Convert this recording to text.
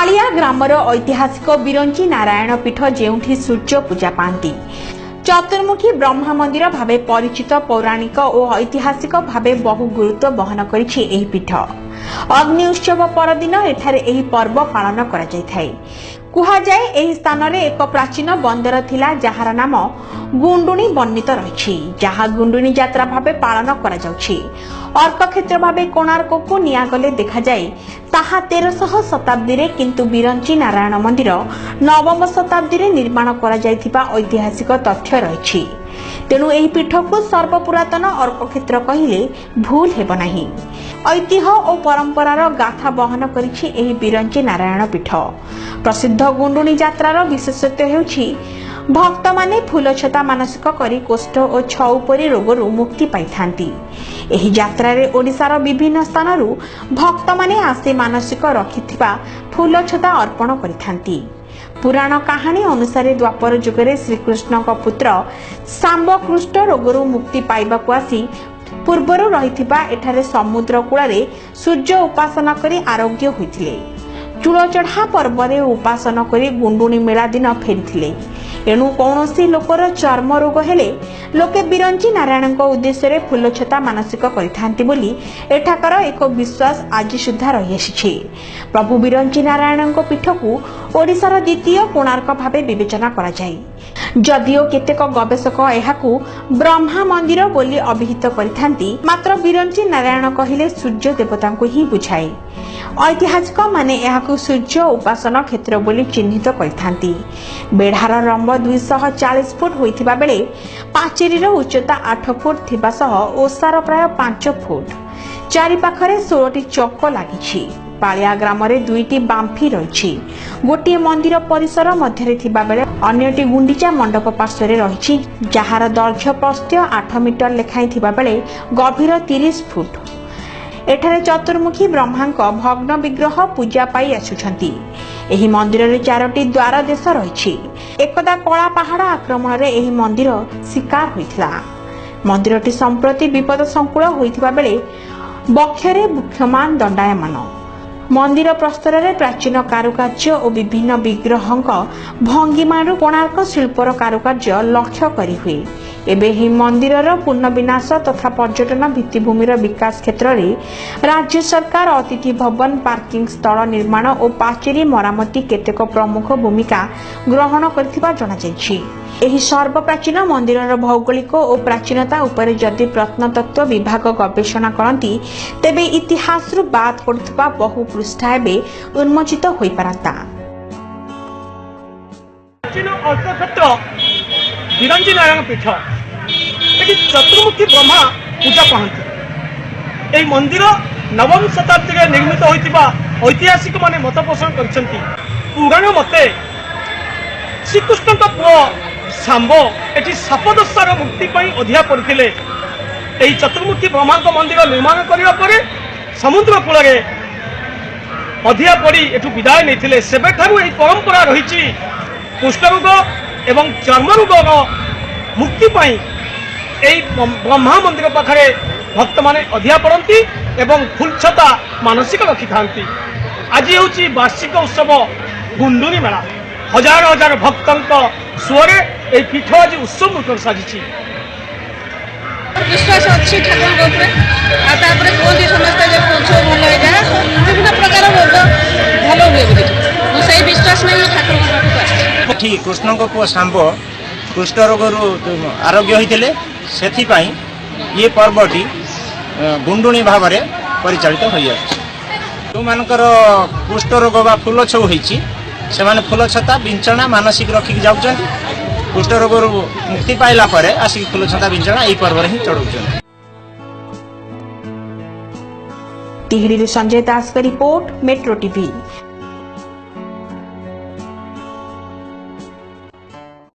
ପାଳିଆ ଗ୍ରାମର ଐତିହାସିକ ବିରଞ୍ଚି ନାରାୟଣ ପୀଠ, ଯେଉଁଠି ସୂର୍ଯ୍ୟ ପୂଜା ପାଆନ୍ତି। ଚତୁର୍ମୁଖୀ ବ୍ରହ୍ମା ମନ୍ଦିର ଭାବେ ପରିଚିତ। ପୌରାଣିକ ଓ ଐତିହାସିକ ଭାବେ ବହୁ ଗୁରୁତ୍ୱ ବହନ କରିଛି ଏହି ପୀଠ। ଅଗ୍ନି ଉତ୍ସବ ପରଦିନ ଏଠାରେ ଏହି ପର୍ବ ପାଳନ କରାଯାଇଥାଏ। କୁହାଯାଏ, ଏହି ସ୍ଥାନରେ ଏକ ପ୍ରାଚୀନ ବନ୍ଦର ଥିଲା, ଯାହାର ନାମ ଗୁଣ୍ଡୁଣୀ ବର୍ଣ୍ଣିତ ରହିଛି, ଯାହା ଗୁଣ୍ଡୁଣୀ ଯାତ୍ରା ଭାବେ ପାଳନ କରାଯାଉଛି। ଅର୍କକ୍ଷେତ୍ର ଭାବେ କୋଣାର୍କକୁ ନିଆଗଲେ ଦେଖାଯାଏ ତାହା 1300 ଶତାବ୍ଦୀରେ, କିନ୍ତୁ ବିରଞ୍ଚି ନାରାୟଣ ମନ୍ଦିର ନବମ ଶତାବ୍ଦୀରେ ନିର୍ମାଣ କରାଯାଇଥିବା ଐତିହାସିକ ତଥ୍ୟ ରହିଛି। ତେଣୁ ଏହି ପୀଠକୁ ସର୍ବପୁରାତନ ଅର୍କକ୍ଷେତ୍ର କହିଲେ ଭୁଲ ହେବ ନାହିଁ। ଐତିହ୍ୟ ଓ ପରମ୍ପରାର ଗାଥା ବହନ କରିଛି ଏହି ବିରଞ୍ଚି ନାରାୟଣ ପୀଠ। ପ୍ରସିଦ୍ଧ ଗୁଣ୍ଡୁଣୀ ଯାତ୍ରାର ବିଶେଷତ୍ୱ ହେଉଛି, ଭକ୍ତମାନେ ଫୁଲଛତା ମାନସିକ କରି କୋଷ୍ଠ ଓ ଛଉ ପରି ରୋଗରୁ ମୁକ୍ତି ପାଇଥାନ୍ତି। ଏହି ଯାତ୍ରାରେ ଓଡ଼ିଶାର ବିଭିନ୍ନ ସ୍ଥାନରୁ ଭକ୍ତମାନେ ଆସି ମାନସିକ ରଖିଥିବା ଫୁଲଛତା ଅର୍ପଣ କରିଥାନ୍ତି। ପୁରାଣ କାହାଣୀ ଅନୁସାରେ, ଦ୍ୱାପର ଯୁଗରେ ଶ୍ରୀକୃଷ୍ଣଙ୍କ ପୁତ୍ର ଶାମ୍ବ କୁଷ୍ଠ ରୋଗରୁ ମୁକ୍ତି ପାଇବାକୁ ଆସି ପୂର୍ବରୁ ରହିଥିବା ଏଠାରେ ସମୁଦ୍ର କୂଳରେ ସୂର୍ଯ୍ୟ ଉପାସନା କରି ଆରୋଗ୍ୟ ହୋଇଥିଲେ। ଚୂଳଚଢ଼ା ପର୍ବରେ ଉପାସନା କରି ଗୁଣ୍ଡୁଣୀ ମେଳା ଦିନ ଫେରିଥିଲେ। ଏଣୁ କୌଣସି ଲୋକର ଚର୍ମ ରୋଗ ହେଲେ ଲୋକେ ବିରଞ୍ଚି ନାରାୟଣଙ୍କ ଉଦ୍ଦେଶ୍ୟରେ ଫୁଲଛତା ମାନସିକ କରିଥାନ୍ତି ବୋଲି ଏଠାକାର ଏକ ବିଶ୍ୱାସ ଆଜି ସୁଦ୍ଧା ରହିଆସିଛି। ପ୍ରଭୁ ବିରଞ୍ଚି ନାରାୟଣଙ୍କ ପୀଠକୁ ଓଡ଼ିଶାର ଦ୍ୱିତୀୟ କୋଣାର୍କ ଭାବେ ବିବେଚନା କରାଯାଏ। ଯଦିଓ କେତେକ ଗବେଷକ ଏହାକୁ ବ୍ରହ୍ମା ମନ୍ଦିର ବୋଲି ଅଭିହିତ କରିଥାନ୍ତି, ମାତ୍ର ବିରଞ୍ଚି ନାରାୟଣ କହିଲେ ସୂର୍ଯ୍ୟ ଦେବତାଙ୍କୁ ହିଁ ବୁଝାଏ। ଐତିହାସିକମାନେ ଏହାକୁ ସୂର୍ଯ୍ୟ ଉପାସନା କ୍ଷେତ୍ର ବୋଲି ଚିହ୍ନିତ କରିଥାନ୍ତି। ବେଢ଼ାର ଲମ୍ବ 240 ଫୁଟ ହୋଇଥିବା ବେଳେ ପାଚେରୀର ଉଚ୍ଚତା 8 ଫୁଟ ଥିବା ସହ ଓସାର ପ୍ରାୟ 5 ଫୁଟ। ଚାରିପାଖରେ 16ଟି ଚକ ଲାଗିଛି। ପାଳିଆ ଗ୍ରାମରେ ଦୁଇଟି ବାମ୍ଫି ରହିଛି। ଗୋଟିଏ ମନ୍ଦିର ପରିସର ମଧ୍ୟରେ ଥିବାବେଳେ ଅନ୍ୟଟି ଗୁଣ୍ଡିଚା ମଣ୍ଡପ ପାର୍ଶ୍ୱରେ ରହିଛି, ଯାହାର ଦୈର୍ଘ୍ୟ ପ୍ରସ୍ଥ୍ୟ 8 ମିଟର ଲେଖାଏଁ ଥିବାବେଳେ ଗଭୀର 30 ଫୁଟ। ଏଠାରେ ଚତୁର୍ମୁଖୀ ବ୍ରହ୍ମାଙ୍କ ଭଗ୍ନ ବିଗ୍ରହ ପୂଜା ପାଇ ଆସୁଛନ୍ତି। ଏହି ମନ୍ଦିରରେ ଚାରୋଟି ଦ୍ୱାର ଦେଶ ରହିଛି। ଏକଦା କଳା ପାହାଡ଼ ଆକ୍ରମଣରେ ଏହି ମନ୍ଦିର ଶିକାର ହୋଇଥିଲା। ମନ୍ଦିରଟି ସମ୍ପ୍ରତି ବିପଦ ସଂକୁଳ ହୋଇଥିବା ବେଳେ ବକ୍ଷରେ ବୃକ୍ଷମାନ ଦଣ୍ଡାୟମାନ। ମନ୍ଦିର ପ୍ରସ୍ତରରେ ପ୍ରାଚୀନ କାରୁକାର୍ଯ୍ୟ ଓ ବିଭିନ୍ନ ବିଗ୍ରହଙ୍କ ଭଙ୍ଗିମାରୁ କୋଣାର୍କ ଶିଳ୍ପର କାରୁକାର୍ଯ୍ୟ ଲକ୍ଷ୍ୟ କରିହୁଏ। ଏବେ ଏହି ମନ୍ଦିରର ପୁନର୍ବିନାଶ ତଥା ପର୍ଯ୍ୟଟନ ଭିତ୍ତିଭୂମିର ବିକାଶ କ୍ଷେତ୍ରରେ ରାଜ୍ୟ ସରକାର ଅତିଥି ଭବନ, ପାର୍କିଂ ସ୍ଥଳ ନିର୍ମାଣ ଓ ପାଚେରୀ ମରାମତି କେତେକ ପ୍ରମୁଖ ଭୂମିକା ଗ୍ରହଣ କରିଥିବା ଜଣାଯାଇଛି। ଏହି ସର୍ବପ୍ରାଚୀନ ମନ୍ଦିରର ଭୌଗୋଳିକ ଓ ପ୍ରାଚୀନତା ଉପରେ ଯଦି ପ୍ରତ୍ନତତ୍ତ୍ୱ ବିଭାଗ ଗବେଷଣା କରନ୍ତି, ତେବେ ଇତିହାସରୁ ବାଦ୍ ପଡୁଥିବା ବହୁ ପୃଷ୍ଠା ଏବେ ଉନ୍ମୋଚିତ ହୋଇପାରନ୍ତା। ପ୍ରାଚୀନ ଅର୍କକ୍ଷେତ୍ର ବିରଞ୍ଚି ନାରାୟଣ ପୀଠ, ଏଠି ଚତୁର୍ମୁଖୀ ବ୍ରହ୍ମା ପୂଜା ପାଆନ୍ତି। ଏହି ମନ୍ଦିର ନବମ ଶତାବ୍ଦୀରେ ନିର୍ମିତ ହୋଇଥିବା ଐତିହାସିକ ମାନେ ମତ ପୋଷଣ କରିଛନ୍ତି। ପୁରାଣ ମତେ ଶ୍ରୀକୃଷ୍ଣଙ୍କ ପୁଅ ଶାମ୍ବ ଏଠି ସାପଦଶାର ମୁକ୍ତି ପାଇଁ ଅଧିଆ ପଡ଼ିଥିଲେ। ଏହି ଚତୁର୍ମୁଖୀ ବ୍ରହ୍ମାଙ୍କ ମନ୍ଦିର ନିର୍ମାଣ କରିବା ପରେ ସମୁଦ୍ର କୂଳରେ ଅଧିଆ ପଡ଼ି ଏଠୁ ବିଦାୟ ନେଇଥିଲେ। ସେବେଠାରୁ ଏହି ପରମ୍ପରା ରହିଛି, କୁଷ୍ଠରୋଗ ଏବଂ ଚର୍ମ ରୋଗର ମୁକ୍ତି ପାଇଁ ଏହି ବ୍ରହ୍ମା ମନ୍ଦିର ପାଖରେ ଭକ୍ତମାନେ ଅଧିଆ ପଡ଼ନ୍ତି ଏବଂ ଫୁଲଛତା ମାନସିକ ରଖିଥାନ୍ତି। ଆଜି ହେଉଛି ବାର୍ଷିକ ଉତ୍ସବ ଗୁଣ୍ଡୁଣୀ ମେଳା। ହଜାର ହଜାର ଭକ୍ତଙ୍କ ସୁଅରେ ଏହି ପୀଠ ଆଜି ଉତ୍ସବ ସାଜିଛି। ବିଶ୍ୱାସ ଅଛି ଠାକୁରଙ୍କ ଉପରେ। ଆଉ ତାପରେ କୁହନ୍ତି ସମସ୍ତେ ଯେ ପୁଅ ଭଲ ହେଇଯାଏ, ବିଭିନ୍ନ ପ୍ରକାର ରୋଗ ଭଲ ହୁଏ ବୋଲି। ମୁଁ ସେଇ ବିଶ୍ୱାସ ନେଇ ଠାକୁରଙ୍କ ପାଖକୁ ଆସିଛି। ଏଠି କୃଷ୍ଣଙ୍କ ପୁଅ ଶାମ୍ବ କୁଷ୍ଠ ରୋଗରୁ ଆରୋଗ୍ୟ ହୋଇଥିଲେ, ସେଥିପାଇଁ ଇଏ ପର୍ବଟି ଗୁଣ୍ଡୁଣୀ ଭାବରେ ପରିଚାଳିତ ହୋଇଆସୁଛି। ଯେଉଁମାନଙ୍କର କୁଷ୍ଠ ରୋଗ ବା ଫୁଲ ଛଉ ହେଇଛି, ସେମାନେ ଫୁଲ ଛତା ବିଞ୍ଚଣା ମାନସିକ ରଖିକି ଯାଉଛନ୍ତି। କୁଷ୍ଠ ରୋଗରୁ ମୁକ୍ତି ପାଇଲା ପରେ ଆସିକି ଫୁଲ ଛତା ବିଞ୍ଚଣା ଏହି ପର୍ବରେ ହିଁ ଚଢ଼ଉଛନ୍ତି। ତିହିଡ଼ିରୁ ସଞ୍ଜୟ ଦାସଙ୍କ ରିପୋର୍ଟ, ମେଟ୍ରୋ ଟିଭି।